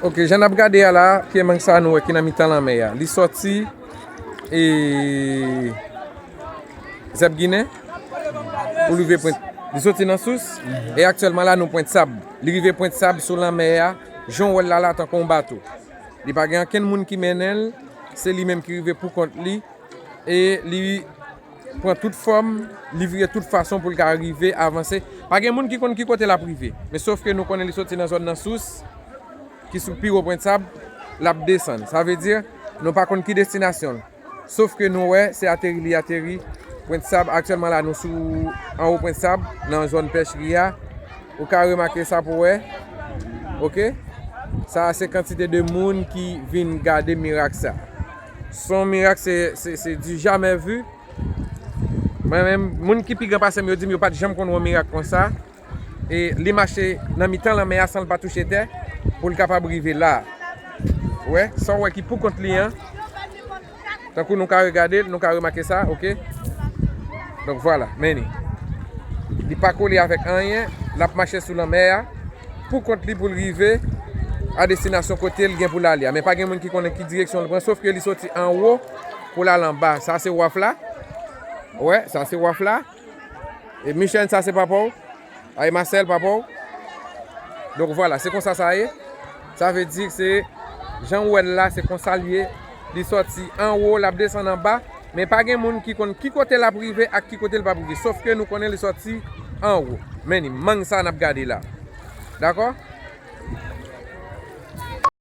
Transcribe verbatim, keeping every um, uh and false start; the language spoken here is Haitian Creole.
Ok, jan n ap gade a la, pye mang sa nou wè ki nan mitan lanmè a. Li sòti e Zèb Ginen pou rive Pwent. Li sòti nan Sous e aktyèlman la nou Pwent Sab. Li rive Pwent Sab sou lanmè a, jan w wè l la la tankou yon bato. Li pa gen ankenn moun ki mennen l, se li menm ki rive pou kont li e li pran tout fòm, li vire tout fason pou l ka rive avanse. Pa gen moun ki konn ki kote l ap rive. Men sòf ke nou konnen li sòti nan zòn nan Sous, ki sou pi wo Pwent Sab, l ap desann. Sa vle di, nou pa konn ki destinasyon l. Sòf ke nou wè, se ateri li ateri Pwent Sab. Aktyèlman la, nou sou anwo Pwent Sab, nan zòn pèchri a. Ou ka remake sa pou wè. Ok? Sa a se kantite de moun ki vin gade mirak sa. Se yon mirak, se, se, se du jamais vu. Mwen menm, moun ki pi gran pase m yo di m yo pa t janm konn wè yon mirak konsa. E li mache nan mitan lanmè a san l pa touche tè pou l kapab rive la. Ou wè, sa w wè ki pou kont li an. Tankou nou ka regade l, nou ka remake sa, ok? Donk vwala, men li. Li pa kole avèk anyen, l ap mache sou lanmè a pou kont li pou l rive a destinasyon kote l gen pou l ale a. Men pa gen moun ki konnen ki direksyon l pran, sòf ke li sòti anwo pou l al anba. Sa se waf la. Wè, sa se waf la. E Michel, sa se papa w. Ay, Marcel, papa w. Donk vwala, se konsa sa ye. Sa vle di se jan w wè l la, se konsa l ye. Li sòti anwo, l ap desann anba. Men pa gen moun ki konn ki kote l ap rive ak ki kote l p ap rive. Sòf ke nou konnen li sòti anwo. Men ni mang sa n ap gade la. Dakò?